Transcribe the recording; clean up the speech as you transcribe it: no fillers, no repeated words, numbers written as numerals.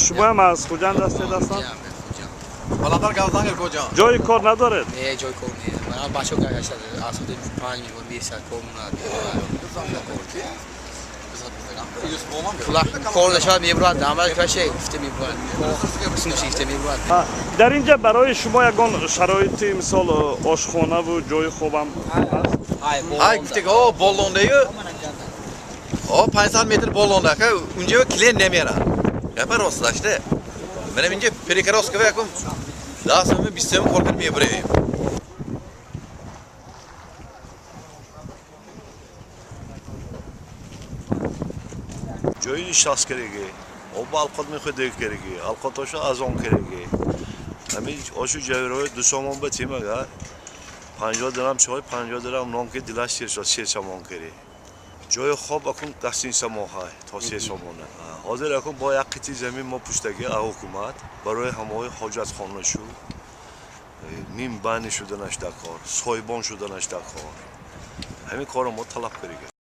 Шумо ҳам аз Хуҷанд ҳастед аслан? Баландтар гап зан куҷо? Ҷои кор надоред? Не, ҷои кор не. Ман бачаҳо гашта аз худи 5 месяц кор монад. Кор нашавад, мебурад, дамад каше гуфта мебурад. Гуфта мебурад. Дар инҷа барои шумо ягон шароити, мисол, ошхонаву ҷои хобам ҳаст? Ҳай, гуфта о болондаю. О 500 метр болонда ка унҷа клиент намерад. Гапа росташда. Менам инҷа перекрёстка якум 10 сом, 20 сом кор кард мебарем. Ҷои нишаст кереги, об алқот мехӯрдеги кереги, алқотошо аз он кереги. Ҳамин ошу ҷавирои 2 сомон ба тимага 50 дирам чой, 50 дирам нон, ки дилаш сер шуд, 3 сомон кери. Ҷои хоб акун гостиница моҳай то 3 сомона. Ҳозир акун бо як қити замин мо пуштаги а ҳукумат барои ҳамои ҳоҷатхона шу ним бани шуданаш дар кор, соҳибон шуданаш дар кор. Ҳамин корро мо талаб кереги.